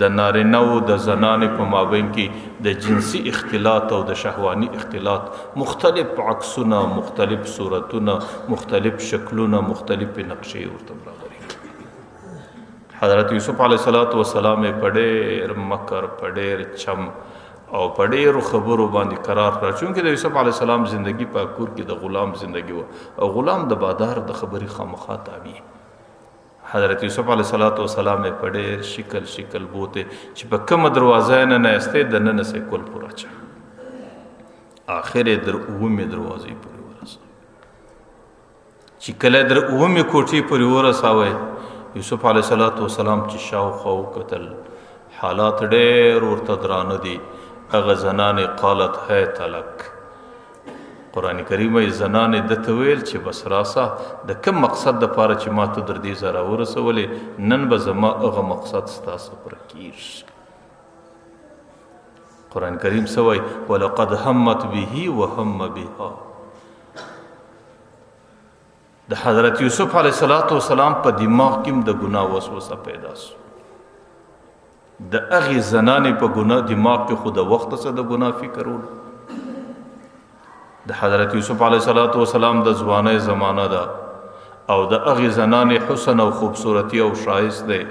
د نارینه او د زنانې په مابین کې د جنسي اختلاط او د شهواني اختلاط مختلف عکسونه، مختلف صورتونه، مختلف شکلونه، مختلفې نقشې ورته برابرې کړي. حضرت یوسف علیه الصلاة والسلام یې په ډېر مکر، په ډېر چم او په ډېرو خبرو باندې قرار کړ. چونکې د یوسف علیه السلام زندگی په کور کې د غلام زندگی وه، او غلام د بادار د خبرې خامخا تابع. حضرت یوسف علیه الصلاة والسلام یې په ډېر شکل شکل بوته چې په کومه دروازه یې ننه ایستې، دننه سې کل پورې اچوي. آخر یې در اوومې دروازې پورې ورساوه. چې کله در اوومې کوټې پورې ورساوه، یوسف علیه الصلاة والسلام چې شاوخوا وکتل، حالات ډېر ورته درانه دي. هغه زنانې قالت هیت لک، قرآن کریم یې زنانې ده ته ویل چې بس راسه، د کوم مقصد دپاره چې ما ته در دې ځای راورسولې، نن به زما هغه مقصد ستاسو پوره کېږي. قرآن کریم څه وایي؟ ولقد همت به وهم بها. د حضرت یوسف علیه الصلاة والسلام په دماغ کې هم د ګناه وسوسه پیدا سو. د هغې زنانې په ګناه دماغ کې خو د وخته څه د ګناه فکر و. د حضرت یوسف علیه الصلاة والسلام د ځوانۍ زمانه ده، او د هغې زنانې حسن او خوبصورتي او ښایست دی،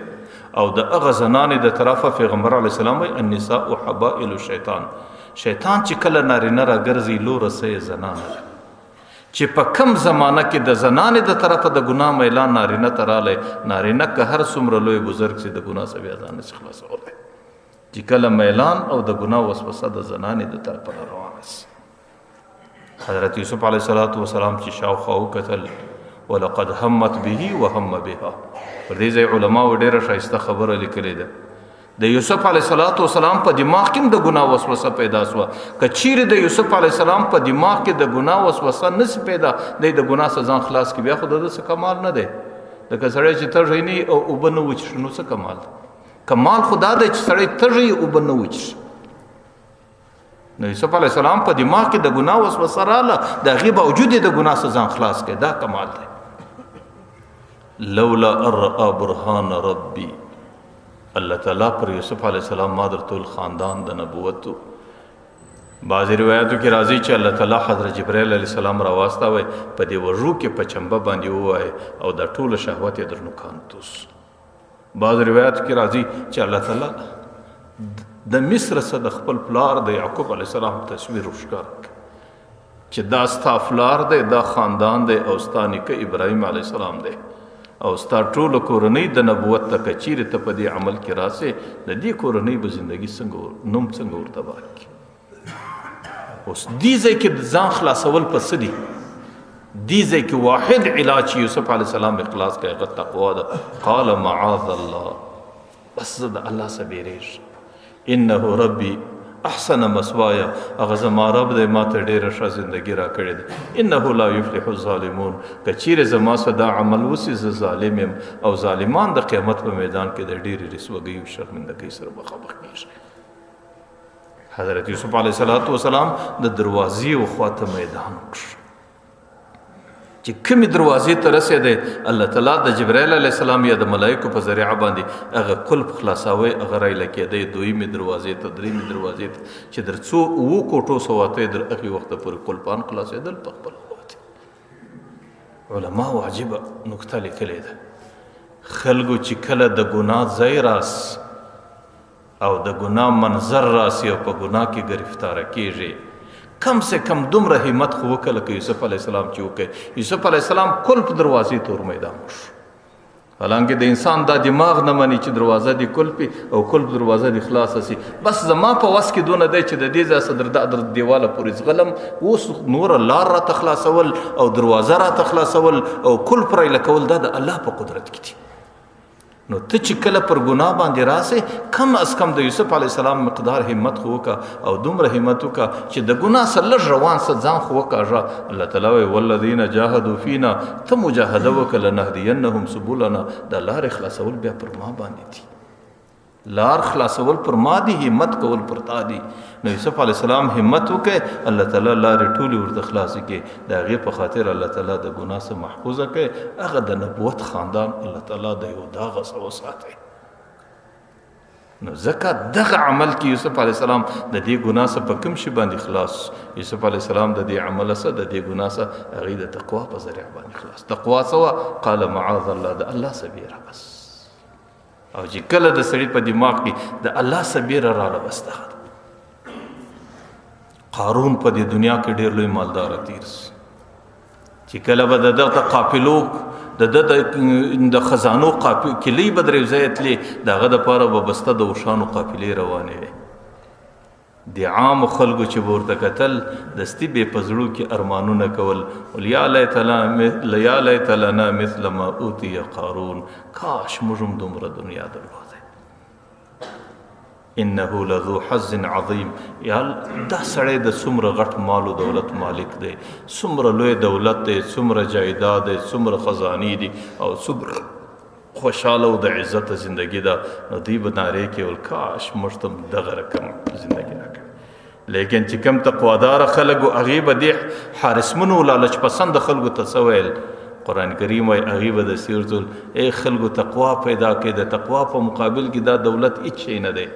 او د هغه زنانې د طرفه پیغمبر علیه السلام وایي النساء حبائل الشیطان. شیطان چې کله نارینه راګرځي، لوره څه یې زنانه ده. چې په کم زمانه کې د زنانې د طرفه د ګناه میلان نارینه ته راغلی، نارینه که هر څومره لوی بزرګ شي د ګناه څخه بیا ځان نشي خلاصولی. چې کله میلان او د ګناه وسوسه د زنانې د طرفه روانه. راسي. حضرت یوسف علیه السلام چې شاوخوا وکتل، ولقد همت به وهم بها. پر دې ځای علماو ډېره ښایسته خبره لیکلې ده. د یوسف علیه السلام په دماغ کې هم د ګناه وسوسه پیدا سوه. که چیرې د یوسف علیه السلام په دماغ کې د ګناه وسوسه نه سي پیدا، دی د ګناه څخه ځان خلاص کړي، بیا خو د ده څه کمال نه دی. لکه سړی چې تږی نه او اوبه نه وڅښي نو څه کمال دی؟ کمال خو دا دی چې سړی تږی اوبه نه وڅښي. نو یوسف علیه السلام په دماغ کې د ګناه وسوسه راله، د هغې باوجود یې د ګناه څخه ځان خلاص کړي، دا کمال دی. لولا ان رأى برهان ربي. الله تعالی پر یوسف علیه السلام ما در ټول خاندان د نبوت. بعضې روایتو کې راځي چې الله تعالی حضرت جبرائیل علیه السلام راواستاوی، په دې وږو کې په چمبه باندې ووایي او دا ټوله شهوت یې در نوکان توس. بعضې روایتو کې راځي چې الله تعالی د مصر څخه د خپل پلار د یعقوب علیه السلام تصویر وښکاره کړ چې دا ستا پلار دی، دا خاندان دی، او ستا نیکه ابراهیم علیه السلام دی، او ستا ټوله کورنۍ د نبوت ته. که چیرې ته په دې عمل کې راسې، د دې کورنۍ به زندګي څنګه نوم څنګه ورته بار کړي. اوس دې ځای کې ځان خلاصول په څه دي؟ دې ځای کې واحد علاج چې یوسف علیه السلام اخلاص کوي هغه تقوا ده. قال معاذ الله، بس زه د الله څخه بیریږم. انه ربي احسن مثوایا، هغه زما رب دی، ما ته ډېره ښه زندګي راکړې ده. انه لا یفلح الظالمون، که چیرې زما سره دا عمل وسي زه ظالم یم، او ظالمان د قیامت په میدان کې د ډېرې رسواګۍ او شرمندګۍ سره مخامخ کېږي. حضرت یوسف علیه السلام د دروازې و خواته میدان وکړ. چې کومې دروازې ته رسېدی، الله تعالی د جبرائیل علیه السلام یا د ملایکو په ذریعه باندې هغه قلف خلاصاوی، هغه رایله کېدی دویمې دروازې ته، درېیمې دروازې ته، چې در څو اوو کوټو سواته در هغې وخته پورې قلفان خلاصېدل په خپله ووتې. علماو عجیبه نکته لیکلې ده، خلکو چې کله د ګناه ځای راسي او د ګناه منظر راسي او په ګناه کې ګرفتاره کېږي، کم سے کم دومره همت خو وکړه لکه یوسف علیه السلام چې وکړي. یوسف علیه السلام کلف دروازې ته ور میدان وشو. حالانکه د انسان دا دماغ نه مني چې دروازه دې کلپي او کلف دروازه دې خلاصه سي. بس زما په وس کې دونه دی چې د دې ځای څخه در دیواله پورې ځغلم، اوس نوره لار راته خلاصول او دروازه راته خلاصول او کلف رایله کول دا د الله په قدرت کې دي. نو ته چې کله پر ګناه باندې راسې، کم از کم د یوسف علیه السلام مقدار همت خو وکړه او دومره همت وکړه چې د ګناه سره لږ روان سه ځان خو وکاږه. الله تعالی وایي والذین جاهدوا فینا، ته مجاهده وکړه، لنهدینهم سبلنا. د لارې خلاصول بیا پر ما باندې دي، لار خلاصول پر ما دي، همت کول پر تا دي. نو یوسف علیه السلام همت وکړه، الله تعالی لارې ټولې ورته خلاصې کړې. د هغې په خاطر الله تعالی د ګناه څخه محفوظه کړې، هغه د نبوت خاندان الله تعالی د یو داغه څخه وساتي. نو ځکه دغه عمل کې یوسف علیه السلام د دې ګناه څخه په کوم شي باندې خلاص، یوسف علیه السلام د دې عمل څخه، د دې ګناه څخه هغې د تقوا په ذریعه باندې خلاص. تقوا څه وه؟ قال معاذ الله، د الله څخه ویره بس. او چې کله د سړي په دماغ کې د الله څخه ویره راله، بس دغه ده. قارون په دې دنیا کې ډېر لوی مالدار تیر سو، چې کله به د دغه قافلو د ده د خزانو کلۍ به درې ځایه تلې، د هغه دپاره به بسته د اوښانو قافلې روانې وې. د عامو خلکو چې به ورته کتل، دستي به په زړو کې ارمانونه کول، ول یا لیت لنا مثل ما اوتی قارون، کاش موږ هم دومره دنیا درلوده. انه لذو حظ عظیم، یا دا سړی د څومره غټ مال و دولت مالک دی، څومره لوی دولت دی، څومره جایداد دی، څومره خزانې دي، او څومره خوشحاله او د عزت زندگی ده. نو دوی به نارې کول، کاش موږ ته هم دغه رقم زندگی راکړي. لیکن چې کوم تقواداره خلک وو، هغې به دې حارسمنو لالچ پسند خلکو ته څه ویل؟ قرآن کریم وایي هغې به داسې ورته ویل، ای خلکو تقوا پیدا کړئ، د تقوا په مقابل کې دا دولت هېڅ شی نه دی.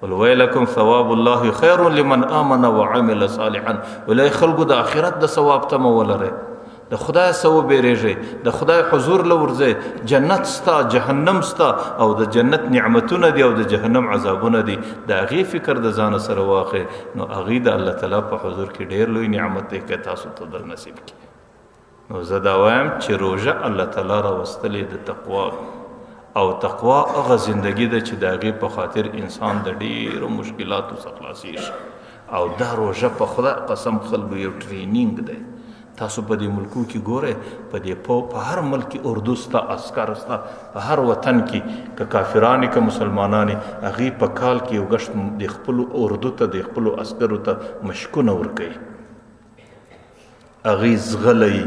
قل ویلکم ثواب الله خیر لمن آمن وعمل صالحا، ویل ای خلکو د آخرت د ثواب تمه ولرئ، د خدای څخه وبېرېږئ، د خدای حضور له ورځئ، جنت ستا، جهنم ستا، او د جنت نعمتونه دي او د جهنم عذابونه دي، د هغې فکر د ځانه سره واخلئ. نو هغې د الله تعالی په حضور کې ډېر لوی نعمت دی که تاسو ته در نصیب کړي. نو زه دا وایم چې روژه الله تعالی راوستلې د تقوا، او تقوا هغه زندگی ده چې د هغې په خاطر انسان د ډېرو مشکلاتو څخه خلاصېږي او دا روژه په خدای قسم خلکو یو ټریننګ دی. تاسو په دې ملکو کې ګورئ، په دې په هر ملک کې اردو سته، عسکر سته، په هر وطن کې که کافران که مسلمانان، هغوی په کال کې یو ګشت د خپلو اردو ته د خپلو عسکرو ته مشکونه ورکوي، هغوی ځغلوي،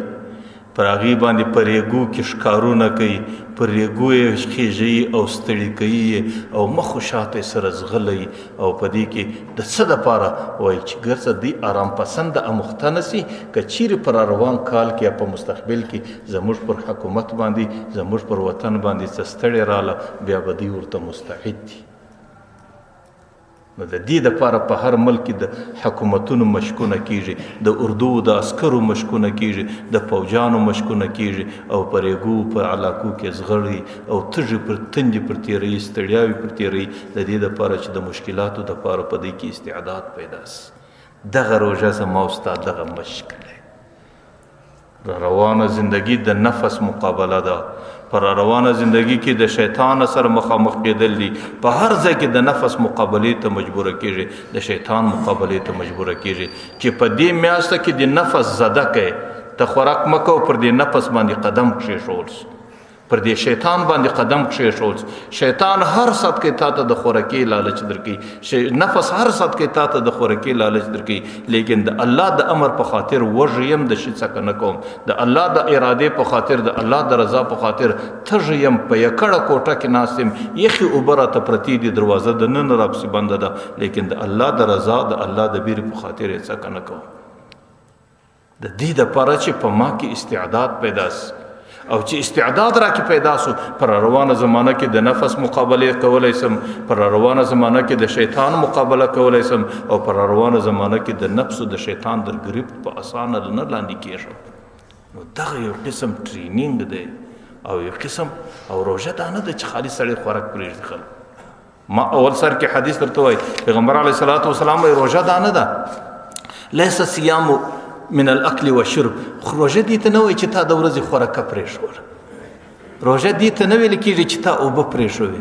پر هغې باندې په ریګو کې ښکارونه کوي، پر ریګو یې خېژوي او ستړي کوي یې او مخ و شاته یې سره ځغلوي. او په دې کې د څه دپاره وایي چې ګرځه دوی ارام پسنده اموخته نه سي، که چیرې پر روان کال کې یا په مستقبل کې زموږ پر حکومت باندې زموږ پر وطن باندې څه ستړې راله، بیا به دوی ورته مستعد دي. نو د دې دپاره په هر ملک کې د حکومتونو مشکونه کیږي، د اردو د عسکرو مشکونه کیږي، د پوجانو مشکونه کیږي، او په ریګو په علاقو کې زغړي او تږي پر تندې پر تېروي، ستړیاوې پر تېروي، د دې دپاره چې د مشکلاتو دپاره په دې کې استعداد پیدا سي. دغه روژه زما او ستا دغه مشک دی. روانه زندگی د نفس مقابله ده. پر روانه زندگی کې د شیطان سره مخامخ کېدل دي. په هر ځای کې د نفس مقابلې ته مجبوره کېږي، د شیطان مقابلې ته مجبوره کېږي، چې په دې میاشت کې د نفس زده کوي، ته خوراک مه کوه، پر دې نفس باندې قدم کښېښول سي، پر دې شیطان باندې قدم کښېښول سي. شیطان هر ساعت کې تا ته د خوراکې لالچ درکوي، نفس هر ساعت کې تا ته د خوراکې لالچ درکوي، لیکن د الله د امر په خاطر وږی یم، د شي څکه نه کوم، د الله د ارادې په خاطر، د الله د رضا په خاطر تږی یم، په یکړه کوټه کې ناست یم، یخې اوبه راته پرتې دي، دروازه د نن راپسې بنده ده، لیکن د الله د رضا د الله د بیرې په خاطر یې څکه نه کوم. د دې دپاره چې په ما کې استعداد پیدا سي، او چې استعداد را کې پیدا سو، پر روانه زمانه کې د نفس مقابله کولی سم، پر روانه زمانه کې د شیطان مقابله کولی سم، او پر روانه زمانه کې د نفس او د شیطان در گریپ په اسانه نه لاندې کېږم. نو دغه یو قسم ټریننګ دی، او یو قسم او روژه دا نه ده چې خالي سړی خوراک پرېږدي. خلک ما اول سر کې حدیث درته وایي، پیغمبر علیه الصلاة والسلام وایي روژه دا نه ده، لیس صیام من الاکل والشرب. روژه دې ته نه وایي چې تا د ورځې خوراکه پرېښوله، روژه دې ته نه ویل کېږي چې تا اوبه پرېښوې،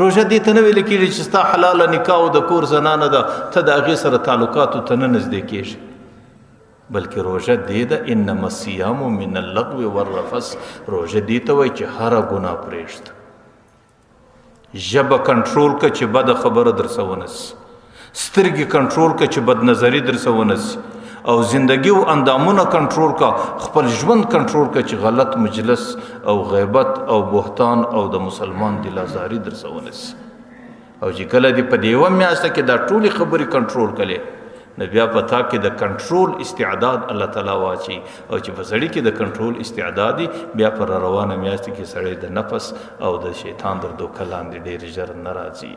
روژه دې ته نه ویل کېږي چې ستا حلاله نکاح او د کور زنانه ده، ته د هغې سره تعلقاتو ته نه نږدې کېږي، بلکې روژه دې ده انما الصیام من اللغو والرفث. روژه دې ته وایي چې هره ګناه پرېږده، ژبه کنټرول که چې بده خبره درڅه ونه سي، سترګې کنټرول که چې بد نظري درڅه ونه سي، او زندگی او اندامونه کنټرول کا، خپل ژوند کنټرول کا چې غلط مجلس او غیبت او بهتان او د مسلمان دلازاری درڅه ونه سي. او چې کله دې په دې یوه میاشت کې دا ټولې خبرې کنټرول کړې، نو بیا په تا کې د کنټرول استعداد الله تعالی واچي، او چې په سړي کې د کنټرول استعداد وي، بیا پر روانه میاشت کې سړی د نفس او د شیطان در دوکه لاندې ډېر ژر نه راځي.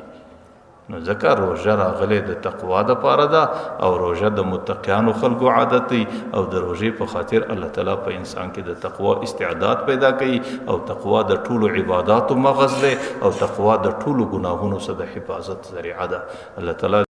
نو ځکه روژه راغلې د تقوا دپاره ده، او روژه د متقیانو خلکو عادت دی، او د روژې په خاطر الله تعالی په انسان کې د تقوا استعداد پیدا کوي، او تقوا د ټولو عباداتو مغز دی، او تقوا د ټولو ګناهونو څخه د حفاظت ذریعه ده. الله تعالی